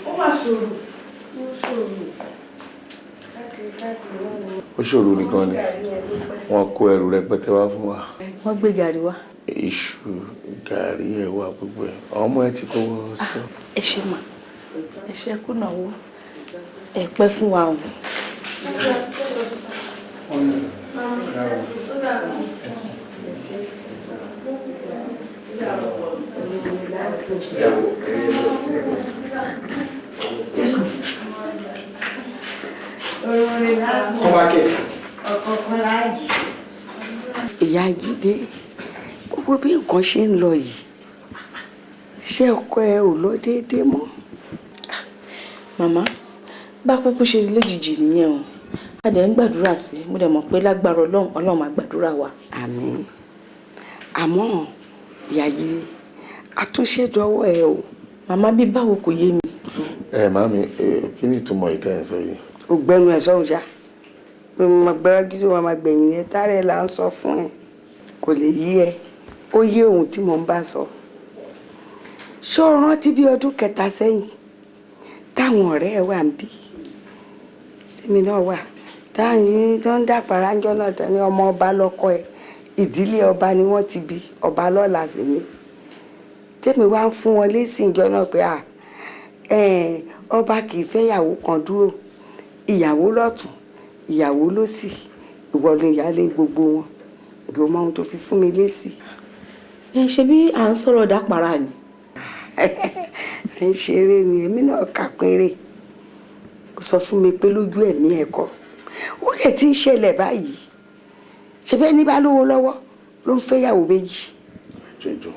Ó mà ṣòro. Ó ṣòro. Káàkiri káàkiri náà ni. Ó ṣòro nìkan ni wọ́n kó ẹrù rẹpẹtẹ wá fún wa. Wọ́n gbé gàrí wá. Iṣu, gàrí, ẹ̀wà, gbogbo ẹ̀, àwọn ọmọ ẹ ti kó wọ́n sí. Ẹ ṣe mà, ẹ ṣe kùnàwó, ẹ pẹ́ fún wa o. Ìyá Jídé, gbogbo bí nǹkan ṣe ń lọ yìí, iṣẹ́ ọkọ ẹ ò lọ déédéé mọ́. Màmá, bá kúkú ṣe rí lójijì nìyẹn o. A dẹ̀ ń gbàdúrà sí i, mo dẹ̀ mọ̀ pé lágbára Ọlọ́run, Ọlọ́run máa gbàdúrà wa. Àmín. Àmọ́ ìyá Jídé, àtúnṣe dọwọ́ ẹ o. Màmá, bí báwo? Kò yé mi. Ẹ màmí, kí ni ìtumọ̀ ìtẹ́ ẹ̀ sọ yìí? Ò gbẹnu ẹ sọhùn ṣá, pé mo máa gbẹ́wájú tó máa gbẹ̀yìn ẹ tààrẹ là ń sọ fún ẹ, kò lè yí ẹ. Ó yé ohun tí mò ń bá sọ. Ṣó o rántí bí ọdún kẹta sẹ́yìn táwọn ọ̀rẹ́ ẹ wà ń bí, tèmi náà wà, táyìn tó ń dàpàrà ńjọ́ náà tán ní ọmọ ọba lọ́kọ ẹ, ìdílé ọba ni wọ́n ti bí, ọba lọ́la sí ni? Tèmi wá ń fún wọn lésì ìjọ náà pé à ọba kì í fẹ́yàwó kan dúró, ìyàwó lọ́tún, ìyàwó lósì, ìwọ ni ìyáálé gbogbo wọn. Ìgbò mọ ohun tó fi fún mi lésì? Ẹ ṣe bí à ń sọ̀rọ̀ dápàrà ni. Ẹ ń ṣeré ni, èmi náà kà péré. Ó sọ fún mi pé lójú ẹ̀mí ẹ̀ kọ́, ó lè ti ń ṣẹlẹ̀ báyìí. Ṣe fẹ́ ní bá lówó lọ́wọ́ ló ń fẹ́yàwó méjì. Jọjọ,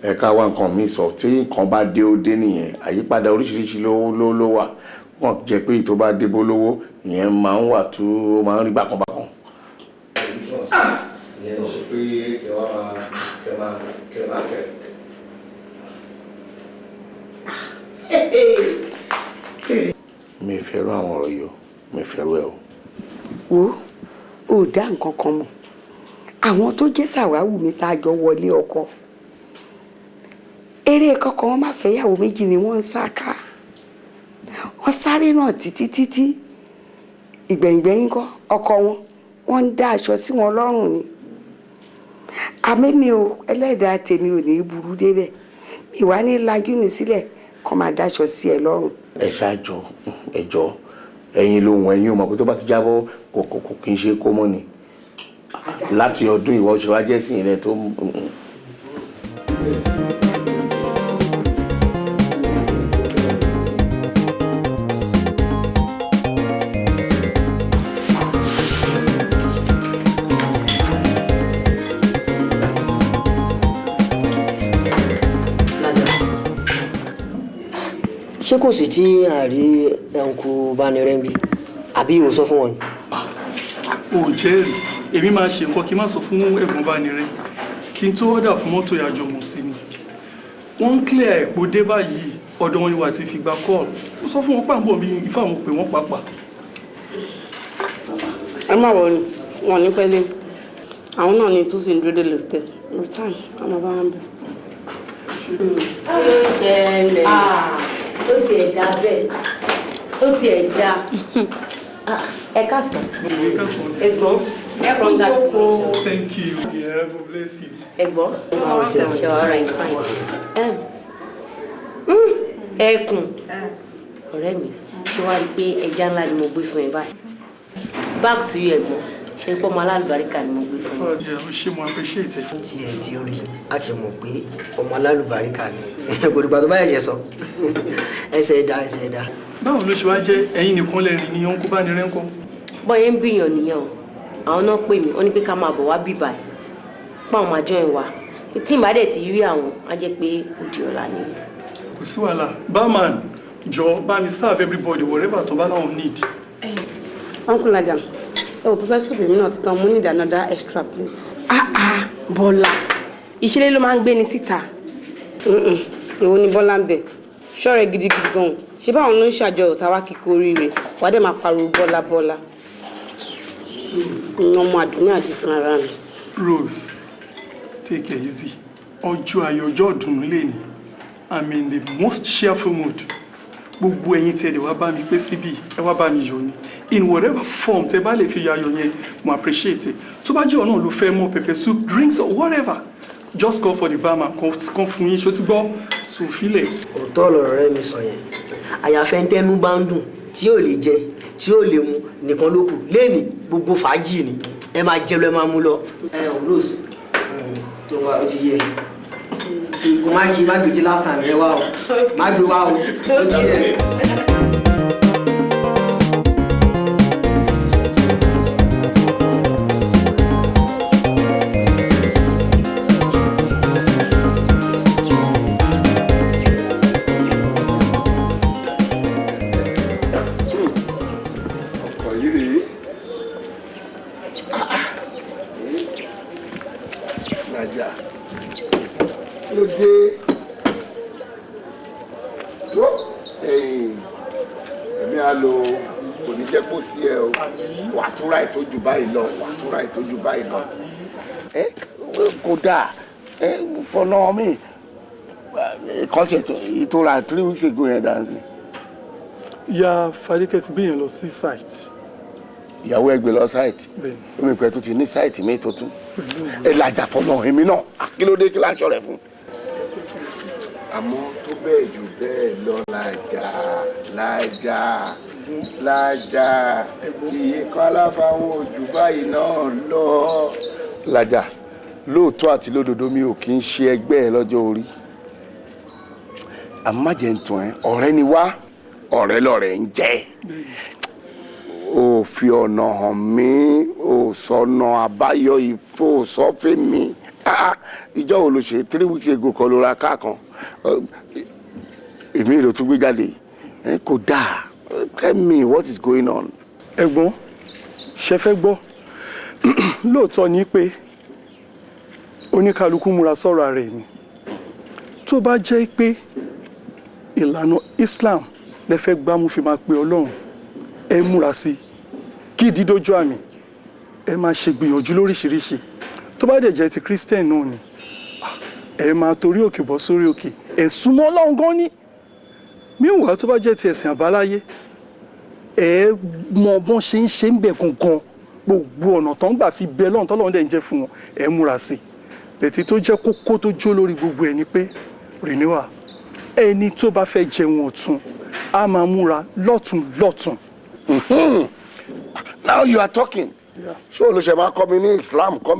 ẹ ká wá nǹkan míì sọ. Tí nǹkan bá dé, ó dé nìyẹn. Àyípadà oríṣiríṣi ló wà. Wọ́n jẹ́ pé tó bá dé bó lówó, ìyẹn máa ń wà tó máa ń rí bákan bákan. Ìyẹn ló ṣe pé kẹ wá máa kẹ máa kẹ máa kẹ. Mi ò fẹ́ràn àwọn ọ̀rọ̀ yìí o, mi ò fẹ́ràn ẹ o. Wo, ò dá nǹkan kan mọ̀. Àwọn tó jẹ́ sàwáwù mi tá a jọ wọlé ọkọ, eré kọkọ wọn má fẹ́yàwó méjì ni wọ́n ń sá ká. Wọ́n sáré náà títí títí, ìgbẹ̀yìngbẹ̀yìn kọ́ ọkọ wọn, wọ́n ń dá aṣọ sí wọn lọ́rùn ni. Àmẹ́mi o, ẹlẹ́dàá tèmi ò ní í burú débẹ̀, mi wá ní lajú mi sílẹ̀ kó máa dáṣọ sí ẹ lọ́rùn. Ẹ ṣáàjọ, ẹ jọ, ẹ̀yin lóhùn, ẹ̀yin ò mọ̀ pé tó bá ti jábọ́, kò kì í ṣe kó mọ́ ni. Láti ọdún ìwọ ṣe wá jẹ́ sí ilẹ̀ tó. Ṣé kò sí tí àárí ẹnkù bánirẹ́ ń bí, àbí ìwò sọ fún wọn ni? Ò jẹ́rìí, èmi máa ṣe nǹkan kí n má sọ fún ẹ̀gbọ́n Bánirẹ́. Kí n tó order fún mọ́tò ìyàjọ mọ̀ sí ni wọ́n ń clear ẹ̀pọ̀ dé báyìí. Ọ̀dọ̀ wọn ni wà ti fi gba call. Ó sọ fún wọn pàǹbọ̀ mi ifá àwọn pè wọ́n pàápàá. Ẹ má wọrí, wọn ní pẹ́ dé. Àwọn náà ní tó sì ń dúró dé lọ́sítẹ̀ with time, àwọn bá wọn bẹ̀. Ṣẹlẹ̀ ó tiẹ̀ dá bẹ́ẹ̀, ó tiẹ̀ dá. Ẹ káàsán, ẹ̀gbọ́n. Congratulations. Thank you. Yeah, God bless you. Ẹ̀gbọ́n, ṣe wàá ra ìfàyè ẹkùn ọ̀rẹ́ mi. Ṣé wàá rí i pé ẹja ńlá ni mo gbé fún ẹ báyìí? Back to you, ẹ̀gbọ́n. Ṣe pé ọmọ alálùbáríkà ni mo gbé fún ẹ. Yeah, ó ṣe, mo appreciate it. Tí ẹ ti rí, a ti mọ̀ pé ọmọ alálùbáríkà ni. Kò dìgbà tó bá ẹ̀jẹ̀ sọ ẹsẹ̀ ẹ̀dá, ẹsẹ̀ ẹ̀dá. Báwo ló ṣe wá jẹ́ ẹ̀yin nìkan lẹ́rìn ní ọ̀nkú Bánirẹ́ ńkọ́? Bọ́yẹ̀ ń bìyàn nìyẹn o. Àwọn náà pè mí, wọ́n ní pé ká máa bọ̀ wá bíbà ẹ̀, pé àwọn máa join wa. Tí n bá dẹ̀ ti rí àwọn, á jẹ́ pé ó di ọ̀la nìyẹn. Kò sí wàhálà. Barman, jọ, bá mi serve everybody whatever tó bá láwọn need. Uncle Adam, ẹ wò, pepper soup mi náà ti tán. Mo need another extra plate. Ah ah, Bọ́lá, ìṣeré ló máa ń gbé ni síta. Èwo ni Bọ́lá ń bẹ̀? Ṣọ́ọ̀rẹ́ gidigidi gan-an. Ṣé báwọn ló ń ṣàjọyọ̀ táwa kíkó oríire? Wàá dẹ̀ máa pariwo Bọ́lá Bọ́lá. Ìyẹn ọmọ àdúnyà àdì fún ara mi. Rose, take it easy. Ọjọ́ ayọ̀, ọjọ́ ìdùnnú lè ní. I'm in the most cheerful mood. Gbogbo ẹ̀yin tí ẹ lè wá bá mi pé síbí, ẹ wá bá mi yọ̀ ni. In whatever form tẹ bá lè fi yayọ̀ yẹn, mo appreciate it. Tó bá jẹ́ ọ̀nà ló fẹ́ mọ́ pepper soup, drinks or whatever, just call for the barman kan fún yín. Ṣó ti gbọ́? So filẹ̀. Òótọ́ lọ̀rọ̀ rẹ mi sọ yẹn. Àyàfẹ́ ń tẹnu bá ń dùn tí yóò lè jẹ, tí yóò lè mu nìkan ló kù. Lẹ́ẹ̀ni gbogbo fàájì ni, ẹ máa jẹ lọ, ẹ máa mú lọ. Ẹ ò Rose tó wà, ó ti yẹ kó má ṣe má gbé tí last time yẹn wá o, má gbé wá o, ó ti yẹ. Ọkọ̀ yìí rèé. Nàjà ló dé tó ẹ̀yìn ẹ̀mí á lo, kò ní jẹ́ kó sí ẹ o. Wà á túra ètò jù báyìí lọ, wà á túra ètò jù báyìí lọ. Ẹ kò dáa ẹ fọnà mi kọ́ńtì tó ra 3 weeks ago yẹn dáńsì. Ìyá Fadékẹ́ ti gbé yẹn lọ sí site. Ìyàwó ẹ gbé lọ site? Bẹ́ẹ̀ni. Omi ìpẹ́ tó ti ní site mi tuntun ẹ làjà fọlọ èmi náà, kí ló dé? Kí láṣọ rẹ fún. Àmọ́ tó bẹ́ẹ̀ jù bẹ́ẹ̀ lọ, làjà làjà làjà, iye kan aláfàwọn ojú báyìí náà lọ. Làjà, lóòótọ́ àti lódodo, mi ò kì í ṣe ẹgbẹ́ ẹ lọ́jọ́ orí, àmọ́ má jẹ́ ń tàn ẹ́, ọ̀rẹ́ ni wá, ọ̀rẹ́ lọ̀rẹ́ ń jẹ́. Ó fi ọ̀nà hàn mí, ó sọ̀nà àbáyọ ìfò sọ́fẹ́ mi. Ah, ìjọ wo ló ṣe? 3 weeks ago kan ló ra káà kan, èmi ló tún gbé jáde. Kò dáa. Tell me what is going on. Ẹ̀gbọ́n, ṣe fẹ́ gbọ́? Lóòótọ́ ni pé oníkálukú múra sọ̀rọ̀ ara ẹ̀ ni. Tó bá jẹ́ pé ìlànà Islam lẹ fẹ́ gbámú fi máa pe Ọlọ́run, ẹ múra sí i kí dídójú àmì, ẹ máa ṣe gbìyànjú lóríṣiríṣi. Tó bá dẹ̀ jẹ́ ti Christian náà ni, ẹ máa torí òkè bọ́ sórí òkè, ẹ súnmọ́ Ọlọ́run gan ni. Meanwhile, tó bá jẹ́ ti ẹ̀sìn àbáláyé, ẹ mọ bọ́n ṣe ń ṣe ń bẹ̀ gangan, gbogbo ọ̀nà tó ń gbà fi bẹ Ọlọ́run tọ́lọ́run dẹ̀ ń jẹ́ fún wọn, ẹ múra sí i. Tẹ̀tí tó jẹ́ kókó tó jó lórí gbogbo ẹ̀ ni pé renewal, ẹni tó bá fẹ́ jẹun ọ̀tun á máa múra lọ́tún lọ́tún. Now you are talking. Ṣé olùṣẹ́ máa kọ́ mi ní Islam kọ́ mi?